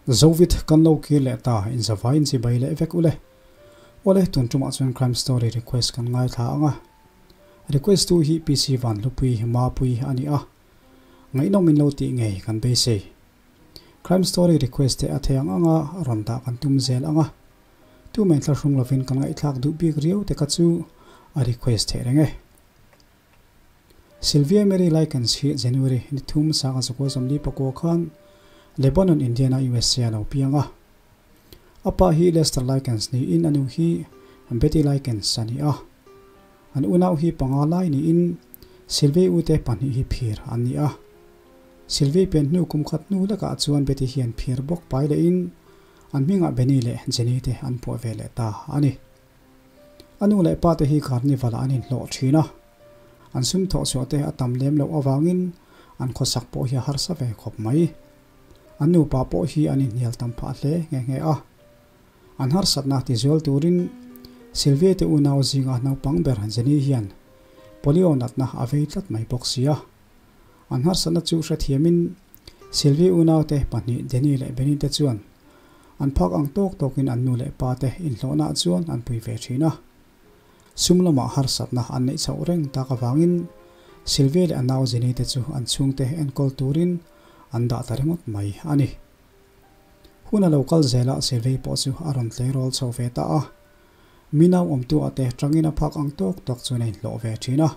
Zovit kan lo kir leh ta in zavai in chibai leh vek ule. Awle tun tumah chuan crime story request kan ngaithla ang a. Request tu hi PC Vanhlupui Mapui a ni a. Ngaihnawm in lo tih ngei kan beisei. Crime story request te a thei ang anga rawn dah kan tum zel ang a. Tu mai thlahrung lovin kan ngaihthlak duh bik riau te kha chu a request theih reng e. Sylvia Mary Likens hi January ni thum sanga zakua zawmli pakua khan Lebanon, Indiana, USA a lo piang a. A pa hi Lester Likens niin a nu hi Betty Likens a ni a. An unau hi panga lai niin Sylvie ute pahnih hi phir an ni a. Sylvie pian hnu kum khat hnu lekah chuan Betty hian phir bawk pai lehin an hmingah Benny leh Jenny te an phuah ve leh ta a ni. A nu leh pa te hi carnival ah an inhlawh thin a, an sum thawh chhuah te a tam lem loh avangin an khawsak pawh hi a harsa ve khawp mai. An nupa pawh hi an inhnial tam phah hle nghe nghe a. An harsatna tizual turin Sylvia te unau zinga naupang ber Jenny hian polio natna a vei tlat mai bawk si a. An harsatna chu hrethiamin Sylvie unaute pahnih Danny leh Benny te chuan an phak ang tawk tawkin an nu leh pa te inhlawhnaah chuan an pui ve thin a. Sum lamah harsatna an neih chhoh reng tak avangin Sylvie leh a nau Jenny te chu an chhungte enkawl turin an dah ta ringawt mai a ni. Hun a lo kal zelah Sylvie pawh chu a rawn tleirawl chho ve ta a. Mi nau awmtuah te tangin a phak ang tawk tawk chuan a inhlawh ve thin a.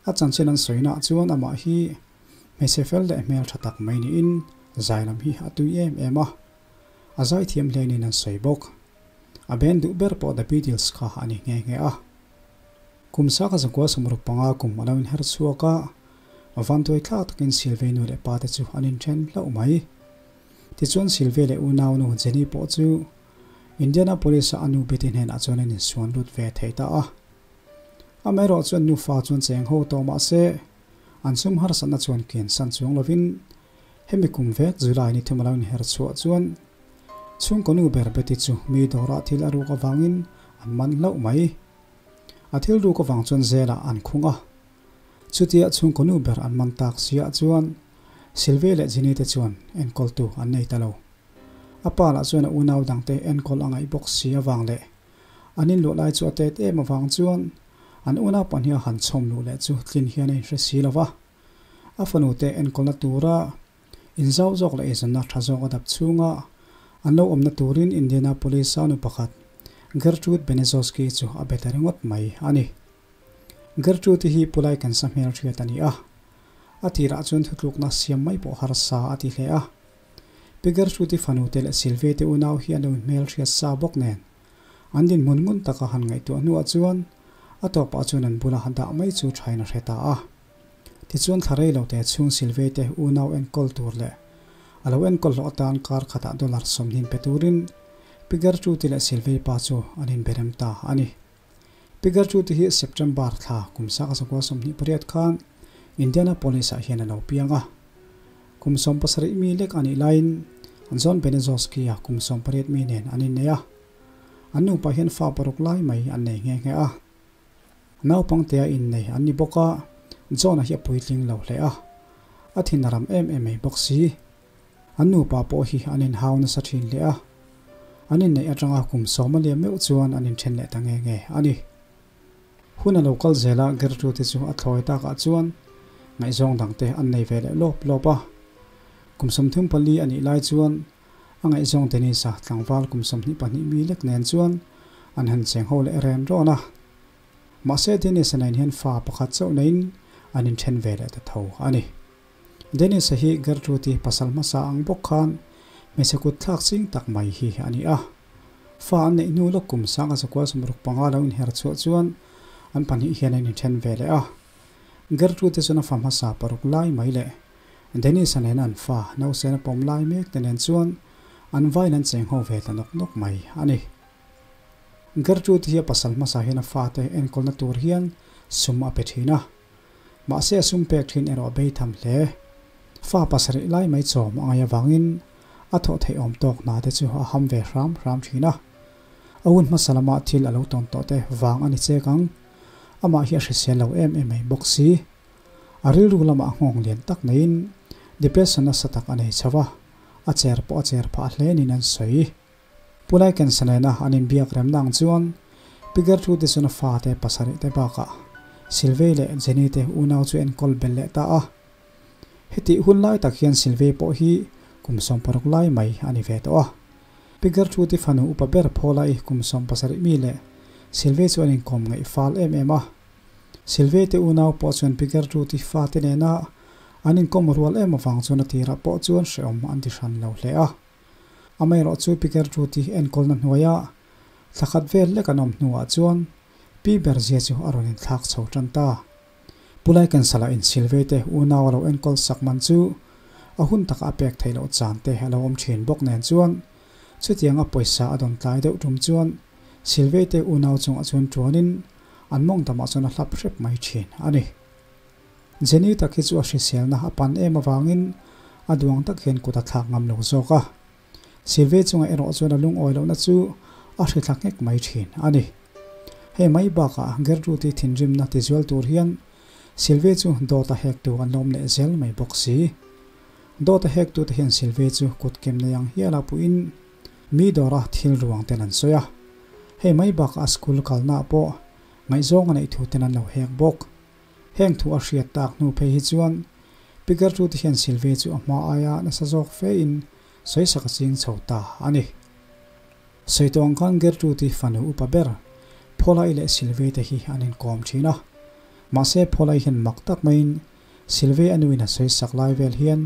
A chanchin an sawinaah chuan amah hi hmeichhe fel leh hmel tha tak mai niin zai lam hi a tui em em a, a zai thiam hle niin an sawi bawk. A band duh ber pawh The Beatles kha a ni nghe nghe a. Kum saka zakua sawmruk panga kum a lo inher chhuak a, vantuai thlak takin Sylvie nu leh pa te chu an inthen hlauh mai. Tichuan Sylvie leh unaunu Jenny pawh chu Indianapolis-a a nu Betty hnenah chuan an insuan lut ve thei ta a. Amaherawh chuan nufa chuan cheng ho tawh mah se, an sum harsatna chuan kian san chuang lovin hemi kum vek July ni thum a lo inher chhuah chuan chhungkaw nu ber Betty chu mi dawrah thil a ruk avangin an man hlauh mai. A thil ruk avang chuan zelah an khung a. Chutia chhungkaw nu ber an man tak siah chuan Sylvia leh Jenny te chuan enkawltu an nei ta lo. A pa lah chuan a unau dangte enkawl a ngaih bawk si avang leh An inluah lai chu a tet em avang chuan an unau pahnih a han chhawm luh leh chu tlin hian a inhre si lo va. A fanute enkawlna tura inzau zawk leh eizawnna tha zawk a dap chhunga an lo awmna turin Indianapolis-a nu pakhat Gertrude Benezowski chu a be ta ringawt mai a ni. Gertrude-i hi Pulai Kansa hmelhriat a ni a, a tirah chuan thutlukna siam mai pawh harsa a ti hle a. Pi Gertrude-i fanute leh Sylvie-te unau hi an lo inhmelhriat sa bawk nen, an dinhmun ngun taka han ngaihtuah hnuah chuan a tawpah chuan an bula dah mai chu thain a hre ta a. Tichuan thla rei lo te chhung Sylvie-te unau enkawl tur leh a lo enkawl hlawh atan kar khatah dollar sawmhnin pe turin Pi Gertrude-i leh Sylvie pa chu an inberem ta a ni. Pi Gertrude-i hi September thla kum saka zakua 28 khan Indianapolis-ah hian a lo piang a. Kum 17 mi lek a nih laiin John Benezowski-a kum 18 mi nen an innei a. An nupa hian fa paruk lai mai an nei nghe nghe a. Naupangtea innei an ni bawk a, John-a hi a puitling lo hle a. A thin a ram em em mai bawk si. An nupa pawh hi an inhau nasa thin hle a. An inneih atanga kum sawm a liam meuh chuan an inthen leh ta nge nge a ni. Hun a lo kal zel a, Gertrude chu a thlawi takah chuan ngaihzawng dangte an nei ve leh lawp lawp a. Kum 34 a nih lai chuan a ngaihzawng Dennis-a tlangval kum 22 mi lek nen chuan an han cheng ho leh ren rawn a. Mahse Dennis-a nen hian fa pakhat chauh neiin an inthen ve leh ta tho a ni. Dennis-a hi Gertrude-i pasal hmasa ang bawk khan hmeichhe kut thlak ching tak mai hi a ni a. Fa an neih hnu lawk kum sanga zakua 65 lo inher chhuah chuan an pahnih hian an inthen ve leh a. Gertrude chuan a fa hmasa paruk lai mai leh Dennis-a nena an fa nausena pawm lai mek te nen chuan an vain an cheng ho ve ta nawk nawk mai a ni. Gertrude hi a pasal hmasa hian a fate enkawlna tur hian sum a pe thin a. Mahse a sum pek thin erawh a bei tham hle. Fa pasarih lai mai chawm a ngaih avangin a thawh theih awm tawk hna te chu a ham ve hram hram thin a. A hun hmasa lama thil a lo tawn tawh te vang a ni chek ang. Amah hi a hrisel lo em em mai bawk si. A rilru lamah a nghawng lian tak neiin depression nasa tak a nei chho a, a cher pawh a cher phah hle niin an sawi. Pu Laikensa nena an inbiak remna ang chuan Pi Gertrude chuan a fate pasarih te bakah Sylvie leh Jenny te unau chu enkawl bel leh ta a. Hetih hun lai tak hian Sylvie pawh hi kum 16 lai mai a ni ve tawh a. Pi Gertrude fanu upa ber Paula-i kum 17 mi leh Sylvie chu an inkawm ngaih fal em em a. Sylvie te unau pawh chuan Pi Gertrude fate nena an inkawm rual em avang chuan a tirah pawh chuan hrehawm an ti hran lo hle a. Amaherawhchu Pi Gertrude enkawlna hnuaia thla khat vel lek an awm hnuah chuan Pi Berzia chu a rawn inthlak chho tan ta. Pu Laikensala in Sylvie te unau a lo enkawl sak man chu a hun taka a pek theih loh chan te a lo awm thin bawk nen chuan chutiang a pawisa a dawn tlai deuh tum chuan Sylvie te unau chungah chuan tuanin an mawng damah chuan a hlap hrep mai thin a ni. Jenny tak hi chu a hriselna a pan em avangin a duang tak hian kut a thlak ngam lo zawk a. Sylvie chungah erawh chuan a lungawi lohna chu a hrithla nghek mai thin a ni. Hei mai bakah Gertrude-i thinrimna tizual tur hian Sylvie chu dawt a hektu an lawm leh zel mai bawk si. Dawt a hektute hian Sylvie chu kut kem nei ang hiala puhin mi dawra thil ruang ten an sawi a. Hei mai bakah a school kalnaah pawh ngaihzawng a neih thu ten an lo hek bawk. Heng thu a hriat tak hnu phei hi chuan Pi Gertrude hian Sylvie chu a hma aia nasa zawk fe in sawisak a ching chho ta a ni. Sawi tawh ang khan Gertrude fanu upa ber Paula-i leh Sylvie te hi an inkawm thin a. Mahse Paula-i hian mak tak maiin Sylvie a nuin a sawisak lai vel hian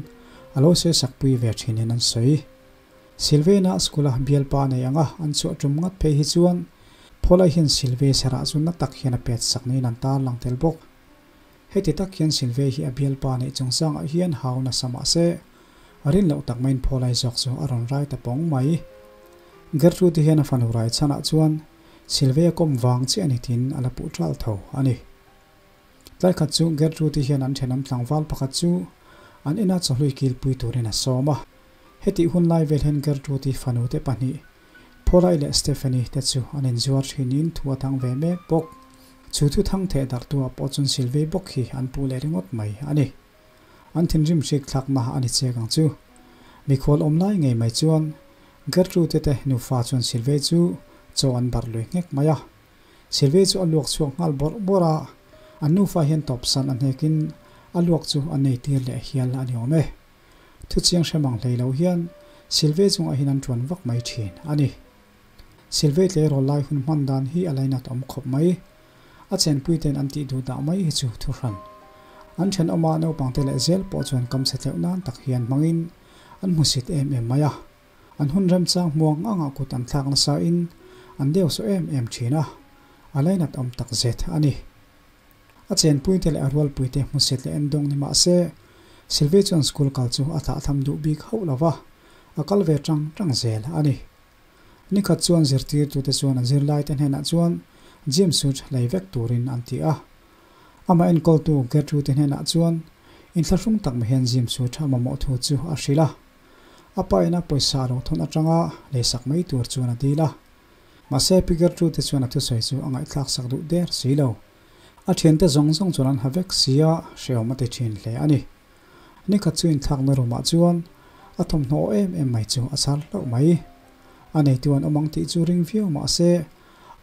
a lo sawisak pui ve thinin an sawi. Sylvie-na school-a bialpa a nei ang a, an chhuah tum ngat phei hi chuan Paula-i hian Sylvie serah chu na tak hian a pet sak niin an tarlang tel bawk. Heti tak hian Sylvie hi a bialpa neih chungchangah hian hau nasa mah se, a rin loh tak maiin Paula-i zawk chu a rawn rai ta pawng mai. Gertrude hian a fanu rai chhanah chuan Sylvie a kawm vang chiah a ni tiin a la puh ṭal tho a ni. Tlai khat chu Gertrude hian an thenawm tlangval pakhat chu an ina chawhlui kilpui turin a sawm a. Hetih hun lai vel hian Gertrude fanute pahnih, Paula-i leh Stephanie te chu an inzuar thinin thu a thang ve mek bawk. Chu thu thang theh darhtuah pawh chuan Sylvie bawk hi an puh leh ringawt mai a ni. An thinrim hrik thlakna a ni chek ang chu. Mikhual awm lai ngei mai chuan Gertrude te nufa chuan Sylvie chu chaw an barh lui nghek mai a. Sylvie chu a luak chhuak nghal bawrh bawrh a, an nufa hian tawpsan a hnekin a luak chu a nei tir leh hial a ni awm e. Thuchiang hre mang hlei lo hian Sylvie chungah hian an tuan vak mai thin a ni. Sylvie tleirawl lai hun hman dan hi a lainat awm khawp mai. A chenpui ten an tih duh dah mai hi chu thuhran. An thenawma naupangte leh zel pawh chuan kam chhe tleuh nan tak hian hmangin an hmusit em em mai a. An hun remchang hmuang angah kut an thlak nasa in an deu saw em em thin a, a lainat awm tak zet a ni. A chenpuite leh a rualpuite hmusit leh endawng ni mah se, Sylvie chuan school kal chu a thlahthlam duh bik hauh lo va, a kal ve tang tang zel a ni. Nikhat chuan zirtirtute chuan an zirlaite hnenah chuan gym suit lei vek turin an ti a. Amah enkawltu Gertrude hnenah chuan inthlahrung tak mai hian gym suit a mamawh thu chu a hrilh a. A pa ina pawisa a lo thawn atanga leisak mai tur chuan a dil a. Mahse Pi Gertrude chuan a thusawi chu a ngaihthlak sak duh der si lo. A thiante zawng zawng chuan an ha vek si a, hrehawm a ti thin hle a ni. Nikhat chu inthlakna room ah chuan a thawmhnaw aw em em mai chu a char hlauh mai. A neitu an awm ang tih chu ring viau mahse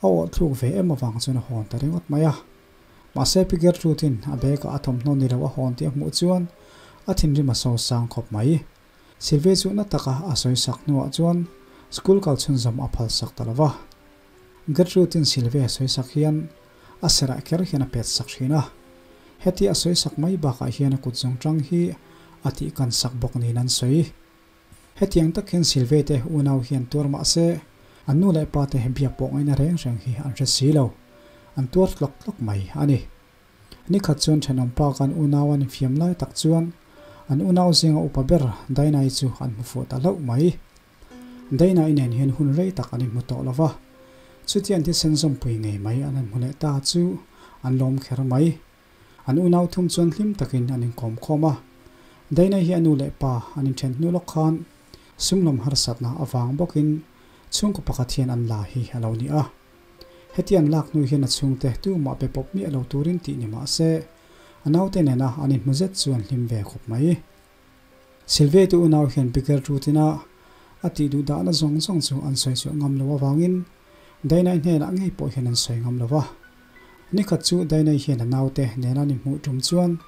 a awh thluk ve em avang chuan a hawn ta ringawt mai a. Mahse Pi Gertrude-in a bag ah a thawmhnaw ni lo a hawn tih a hmuh chuan a thinrim a so sang khawp mai. Sylvie chu na taka a sawi sak hnuah chuan school kal chhunzawm a phal sak ta lo va. Gertrude-in Sylvie a sawi sak hian a serah kher hian a pet sak thin a. Heti a sawi sak mai bakah hian a kut zawng tang hi a tih kan sak bawk niin an sawi. Hetiang tak hian Sylvie te unau hian tuar mah se an nu leh pa te biak pawh ngaihna reng reng hi an hre si lo. An tuar tlawk tlawk mai a ni. Nikhat chuan thenawm pa kan unau an infiam lai tak chuan an unau zinga upa ber Dainai chu an hmu fuh ta hlauh mai. Dainai nen hian hun rei tak an inhmu tawh lo va, chuti an thisen zawmpui ngei mai an han hmu leh ta chu an lawm kher mai. An unau thum chuan hlim takin an inkawm khawm a. Dainai hi a nu leh pa an inthen hnu lawk khan sumlawm harsatna avang bawkin chhungkaw pakhat hian an la hi a lo ni a. Heti an lak hnu hian a chhungte tumah pe pawp miah lo turin tih ni mah se, a naute nena an inhmu zet chu an hlim ve khawp mai. Silvia te unau hian Biker Ruth-ina a tih duh dahna zawng zawng chu an sawi chhuah ngam lo avangin Dainai hnenah ngei pawh hian an sawi ngam lo va. Nikhat chu Dainai hian a naute nena ni hmuh tum chuan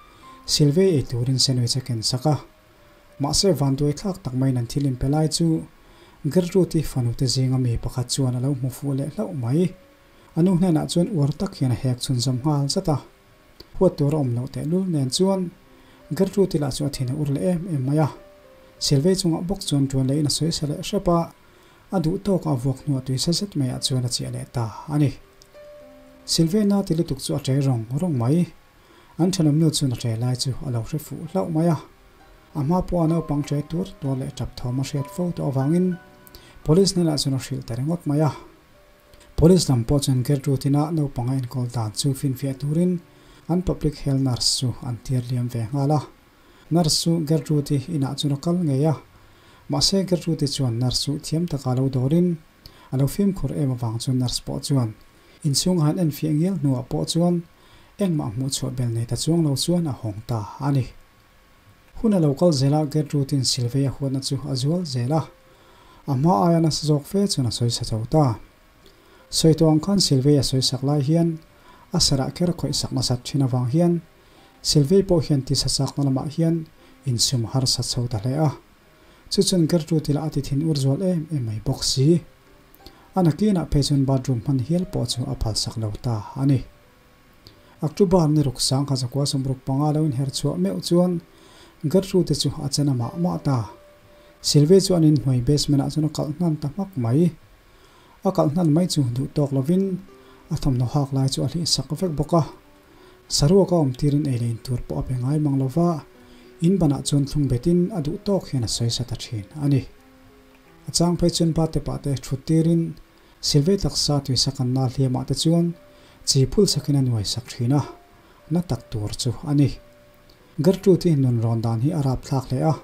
Silvia ei turin sandwich a ken sak a. Mahse vanduai thlak tak maiin an thil inpe lai chu Gertrude-i fanute zinga mi pakhat chuan a lo hmu fuh leh hlauh mai. A nu hnenah chuan uar tak hian a hek chhunzawm nghal zat a. Huat tur a awm loh tehlul nen chuan Gertrude-i lah chu a thin a ur leh em em mai a. Silvei chungah bawk chuan ṭuan lehin a sawi sa leh hrep a, a duh tawk a vuak hnuah tui sa zet maiah chuan a chiah leh ta a ni. Silvei na ti lutuk chu a ṭe rawng rawng mai. An ṭhenawm nu chuan a ṭe lai chu a lo hre fuh hlauh mai a. A hma pawha naupang ṭe tur tuar leh ṭap thawm a hriat fo tawh avangin Police hnenah chuan a hrilh ta ringawt mai a. Police lam pawh chuan Gertrude ina naupang a enkawl dan chu finfiah turin an public health nurse chu an tir liam ve nghal a. Nurse chu Gertrude-i inah chuan a kal ngei a, mahse Gertrude-i chuan nurse chu thiam taka lo dawrin a lo fimkhur em avang chuan nurse pawh chuan inchhung a han enfiah ngial hnuah pawh chuan engmah hmuh chhuah bel nei ta chuang lo chuan a hawng ta a ni. Hun a lo kal zel a, Gertrude-in Silvei a huatna chu a zual zel a. A hma aia nasa zawk fe chuan a sawi sa chho ta. Sawi tawh ang khan Silvei a sawi sak lai hian a sarah kher khawih sak nasat thin avang hian Silvei pawh hian tisa chakna lamah hian insum harsa chho ta hle a. Chu chuan Gertrude-i lah a ti thin ur zual em em mai bawk si. A nakinah phei chuan bathroom hman hial pawh chu a phalsak lo ta a ni. October ni ruk sang kha zakua 65 lo inher chhuah meuh chuan Gertrude chu a chen a mah mah ta. Sylvie chu an inhnuai basement ah chuan a kalh hnan ta hmak mai. A kalh hnan mai chu duh tawk lovin a thawmhnaw hak lai chu a hlih sak vek bawk a. Saruak a awm tirin ei leh in tur pawh a pe ngai mang lova, in banah chuan thlung betin a duh tawk hian a sawi sa ta thin a ni. A chang phei chuan pa te pah te thut tirin Silvei taksa tuisa kanna hliamah te chuan chi phul sakin a nuai sak thin a, na tak tur chu a ni. Gertrude hi nun rawn dan hi a rap thlak hle a,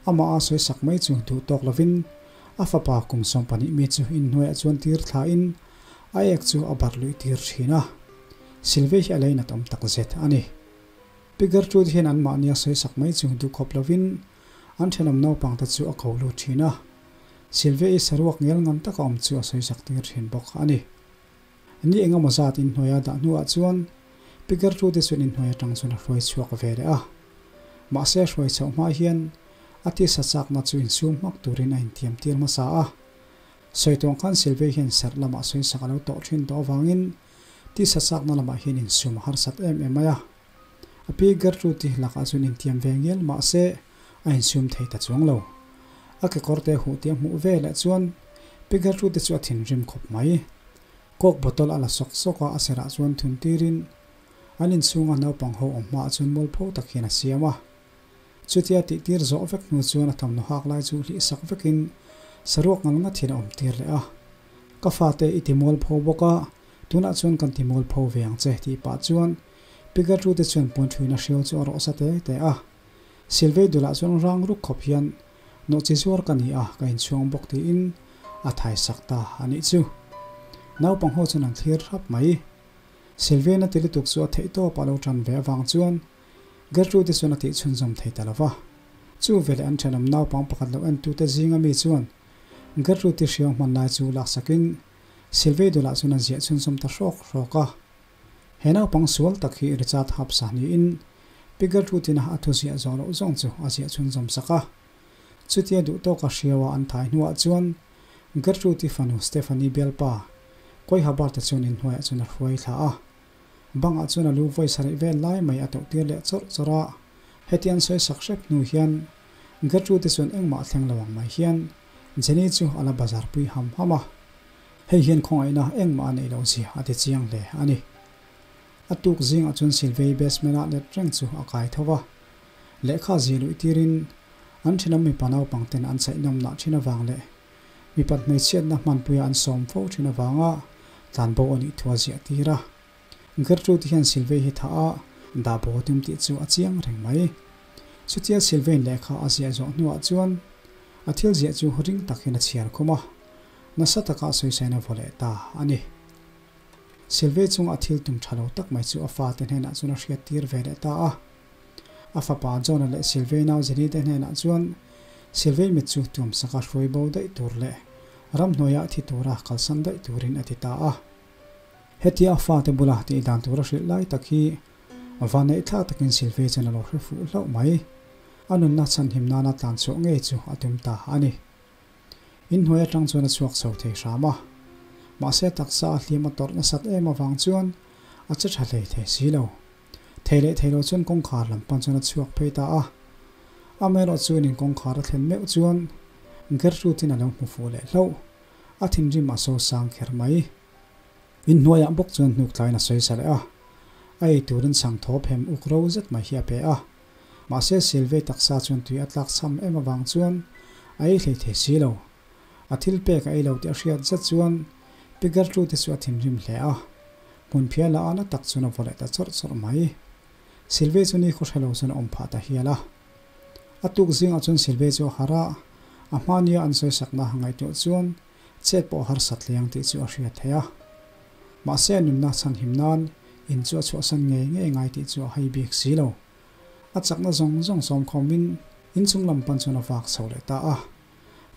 amah a sawi sak mai chu duh tawk lovin a fapa kum 12 mi chu inhnuaiah chuan tir thlain a ek chu a barh luih tir thin a, Silvei hi a leinat awm tak zet a ni. Pi Gertrude hian anmahni a sawi sak mai chu duh khawp lovin an thenawm naupangte chu a ko lut thin a. Silvia-i saruak ngel ngam taka awm chu a sawi sak tir thin bawk a ni. Ni engemaw zat inhnuai a dah hnuah chuan Pi Gertrude chuan inhnuai atang chuan a hruai chhuak ve leh a. Mahse a hruai chhoh hma hian a tisa chakna chu insum hmak turin a intiam tir hmasa a. Sawi tuang khan Silvia hian serh lamah sawi sak a lo tawh thin tawh avangin tisa chakna lamah hian insum a harsat em em mai a. A pi Gertrude lakah chuan intiam ve ngial mahse a insum thei ta chuang lo. A kekawr te huh tia hmuh ve leh chuan pi Gertrude chu a thinrim khawp mai. Coke bottle a la sawk sawk a, a serah chuan thun tirin an inchhunga naupang ho awm hmaah chuan mualpho tak hian a siam a. Chutia tihtir zawh vek hnu chuan a thawmhnaw hak lai chu hlih sak vekin saruak ngal ngat hian a awm tir leh a. Ka fate i ti mualpho bawk a, tunah chuan kan ti mualpho ve ang che tih pah chuan Pi Gertrude chuan puanthuina hriau chu a rawh sa te te a. Silvei dulah chuan rang ruk khawp hian nawhchi zuar ka ni a, ka inchhuang bawk tiin a thai sak ta a nih chu. Naupang ho chuan an thlir hrap mai. Silveiin a ti lutuk chu a theih tawp a lo tan ve avang chuan Gertrude chuan a tih chhunzawm thei ta lo va. Chu veleh an thenawm naupang pakhat lo entute zinga mi chuan Gertrude hriau hman lai chu laksakin Silvei dulah chuan a ziah chhunzawm ta hrawk hrawk a. He naupang sual tak hi Richard Hapsa niin Pi Gertrude-ina a thu ziah zawh loh zawng chu a ziah chhunzawm sak a. Chutia duh tawka hriaua an thai hnuah chuan Gertrude-i fanu Stephanie bialpa Kawiha Bart-a chuan inhnuaiah chuan a hruai thla a. Bangah chuan a lu vawi sarih vel lai mai a tohtir leh chawrh chawrh a. Heti an sawi sak hrep hnu hian Gertrude-i chuan engmah thleng lo ang mai hian Jenny chu a la bazar pui ham ham a. Hei hian khawngaihna engmah a neih loh zia a ti chiang hle a ni. A tuk zingah chuan Silvei basement-ah let reng chu a kai tho va. Lehkha zia luih tirin an thenawm mipa naupang ten an chhaih nawmnah thin avang leh mipat hmeichhiatna hmanpuia an sawm fo thin avanga tlanbo a nih thu a ziah tir a. Gertrude hian Silvei hi thah a dah bo tum tih chu a chiang reng mai. Chutia Silvei'n lehkha a ziah zawh hnuah chuan a thil ziah chu ring tak hian a chhiar khum a. Nasa taka sawisaina vaw leh ta a ni. Silvei chunga a thil tum tha lo tak mai chu a fate hnenah chuan a hriat tir ve leh ta a. A fapa John-a leh Silvei nau Jenny te hnenah chuan Silvei mit chu tuam saka hruai bo daih tur leh ramhnuaiah thi tura kalsan daih turin a ti ta a. Hetia a fate bula tih dan tura hrilh lai tak hi vanneih thlak takin Silvei chuan a lo hre fuh hlauh mai. A nunna chhanhim nana tlan chhuah ngei chu a tum ta a ni. Inhnuai atang chuan a chhuak chho thei hram a. Mahse taksa a hliam a tawrh nasat em avang chuan a che tha hlei thei si lo. Thei leh thei lo chuan kawngkhar lam pan chuan a chhuak phei ta a. Amaherawh chuan in kawngkhar a thlen meuh chuan Gertrude-in a lo hmu fuh leh hlauh. A thinrim a so sang kher mai. Inhnuaiah bawk chuan hnuk tlaiin a sawi sa leh a. A ei turin chhang thaw phem uk ro zet mai hi a pe a. Mahse Silvei taksa chuan tui a tlak chham em avang chuan a ei hlei thei si lo. A thil pek a ei lo tih a hriat zet chuan Pi Gertrude chu a thinrim hle a. Hmun phiah la a na tak chuan a vaw leh ta chawrh chawrh mai. Silvei chu ni khaw hre lo chuan a awm phah ta hial a. A tuk zingah chuan Silvei chu a harh a, a hmania an sawi sakna ngaihtuah chuan chet pawh harsat liang tih chu a hriat theih a. Mahse a nunna chhanhim nan in chu a chhuahsan ngei ngei ngai tih chu a hai bik si lo. A chakna zawng zawng sawmkhawmin inchung lam pan chuan a vak chho leh ta a.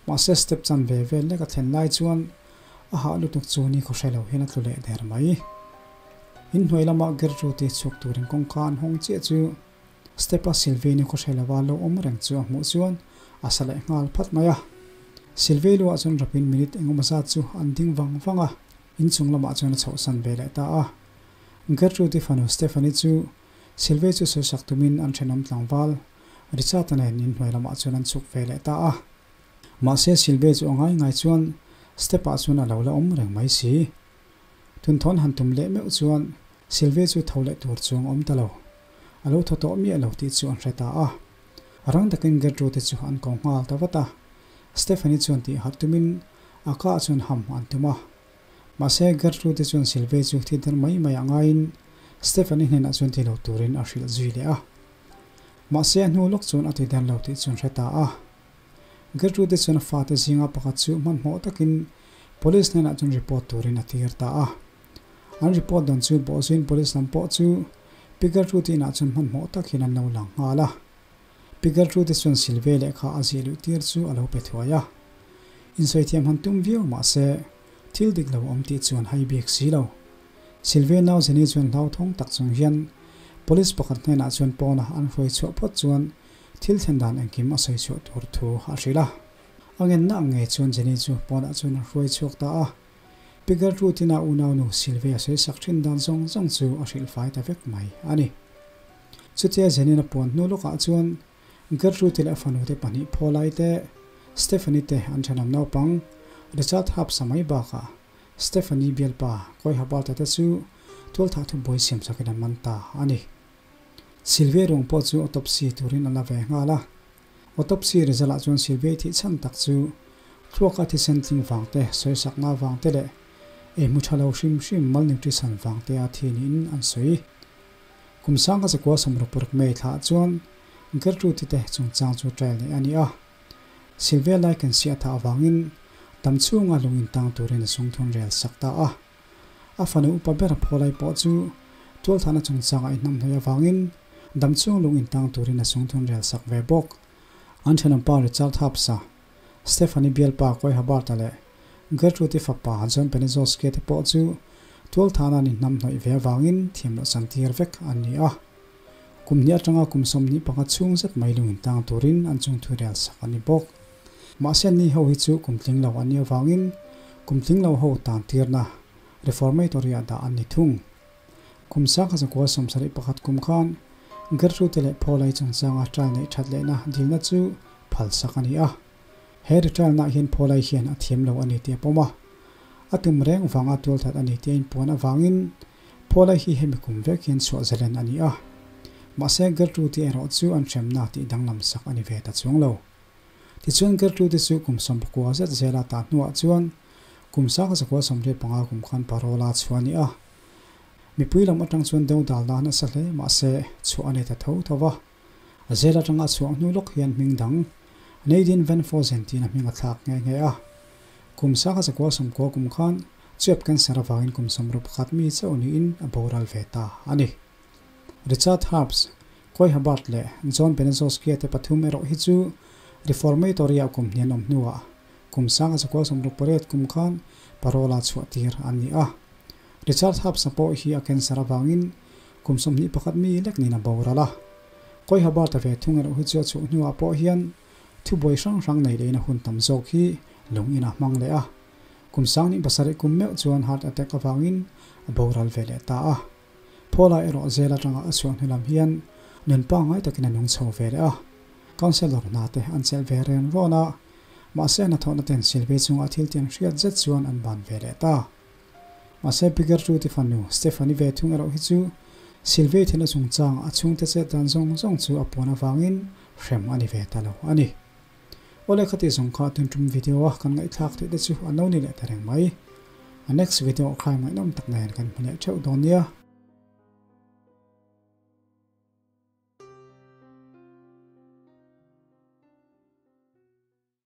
Mahse step chan ve vel lek a thlen lai chuan a hah lutuk chu ni khaw hre lo hian a tlu leh der mai. Inhnuai lama Gertrude-i chhuk turin kawngka an hawng chiah chu Step a Sylvie ni khaw hre lova lo awm reng chu a hmuh chuan a sa leh nghal phat mai a. Sylvie luah chuan rapin minute engemaw zat chu an ding vang vang a, inchung lamah chuan a chhohsan ve leh ta a. Gertrude-i fanu Stephanie chu Sylvie chu sawisak tumin an thenawm tlangval Richard-a nen inhnuai lamah chuan an chhuk ve leh ta a. Mahse Sylvie chu a ngai ngai chuan step-ah chuan a lo la awm reng mai si. Tunthawn han tum leh meuh chuan Sylvie chu tho leh tur chuang awm ta lo. A lo thaw tawh miah lo tih chu an hre ta a. Rang takin Gertrude chu an ko nghal ta vat a. Stephanie chuan tih harh tumin a ka chuan ham an tum a. Mahse Gertrude chuan Sylvie chu thi der mai mai a ngaiin Stephanie hnenah chuan ti lo turin a hrilh zui leh a. Mahse a hnu lawk chuan a ti der lo tih chu an hre ta a. Gertrude chuan a fate zinga pakhat chu hmanhmawh takin Police hnenah chuan report turin a tir ta a. An report dan chu bawhzuiin Police lam pawh chu Pi Gertrude inah chuan hmanhmawh tak hian an lo lang nghal a. Pi Gertrude chuan Silve lehkha a zih luh tir chu a lo pe thuai a. Insawi thiam han tum viau mah se thil dik lo awm tih chuan hai bik si lo. Silve nau Jenny chuan hlauthawng tak chung hian Police pakhat hnenah chuan pawna an hruai chhuah phawt chuan thil thlen dan engkim a sawi chhuah tur thu a hrilh a. A ngenna ang ngei chuan Jenny chu pawnah chuan a hruai chhuak ta a. Pi Gertrude-in a unaunu Sylvia sawi sak thin dan zawng zawng chu a hrilh fai ta vek mai a ni. Chutia Jenny-in a puan hnu lawkah chuan Gertrude leh a fanute pahnih Paula-i te, Stephanie te an thenawm naupang Richard Hapsa mai bakah Stephanie bialpa Kawi Habata te chu tualthah thubuai siam sakin an man ta a ni. Sylvia ruang pawh chu autopsy turin a la ve nghal a. Autopsy result ah chuan Sylvia thih chhan tak chu thluaka thisen tling vang te, sawisakna vang te leh ei hmu tha lo hrim hrim malnutrition vang te a thi niin an sawi. Kum sangha zakua sawmruk paruk May thla ah chuan Gertrude te chungchang chu trial neih a ni a. Sylvia Likens hi a thah avangin dam chhunga lung intang turin a sungthun rel sak ta a. A fanu upa ber Pholai pawh chu tualthahna chungchangah inhnamhnawih avangin damchhung lung intang turin a sungthun rel sak ve bawk. An thenawmpa Richard Hapsa, Stephanie bialpa Koy Hubbard-a leh Gertrude-i fapa John Penizowski-a te pawh chu tualthahna an inhnamhnawih ve avangin thiamloh chantir vek an ni a. Kum hnih atanga kum 25 chhung zet mai lung intang turin an chungthu rel sak a ni bawk. Mahse ni ho hi chu kum tling lo an nih avangin kum tling lo ho tan tirna Reformatory ah dah an ni thung. Kum 1971 kum khan Gertrude leh Paul-a chungchanga trial neih that lehna dilna chu phal sak a ni a. He retrial nah hian Paul-a hian a thiam lo a ni tih a pawm a. A tum reng vanga tualthat a ni tih a inpuan avangin Paul-a hi hemi kum vek hian chhuah zalen a ni a. Mahse Gertrude erawh chu an hremna tih danglam sak a ni ve ta chuang lo. Tichuan Gertrude chu kum 19 zet zela tah hnuah chuan kum 1985 kum khan parole a chhuah a ni a. Mipui lam atang chuan deuh dal dan a sa hle mahse chhuah a nei ta tho tho va. A zel atanga a chhuah hnu lawk hian hming dang Nadine Van Fossen tiin a hming a thlak nghe nghe a. Kum 1990 kum khan chuap cancer avangin kum 61 mi chauh niin a boral ve ta a ni. Richard Harps. Coy Hubbard leh John Benezowski-a te pathum erawh hi chu Reformatory-ah kum hnian awm hnuah kum sanga zakua 68 kum khan parole-a chhuah tir an ni a. Richard Hubbs-a pawh hi a cancer avangin kum 21 mi lek niin a boral a. Coy Hubbard-a ve thung erawh hi chu a chhuah hnuah pawh hian thubuai hrang hrang nei lehin a hun tam zawk hi lung in a hmang leh a. Kum 2007 kum meuh chuan heart attack avangin a boral ve leh ta a. Paula erawh zel atanga a chhuah hnu lam hian nun pangngai takin a nung chho ve leh a. Councellor hna te an chelh ve reng rawn a, mahse a hnathawhna ten Silvei chungah thil tiang hriat zet chuan an ban ve leh ta. Mahse Bigger Ruth-i fanu Stephanie ve thung erawh hi chu Silvei thilna chungchang a chhungte chet dan zawng zawng chu a puan avangin hrem a ni ve ta lo a ni. Awle khati zawng kha tun tum video a kan ngaihthlak theih te chu a no ni leh ta reng mai. A next video ah kha ngaihnawm tak nen kan hmu leh theuh dawn nia.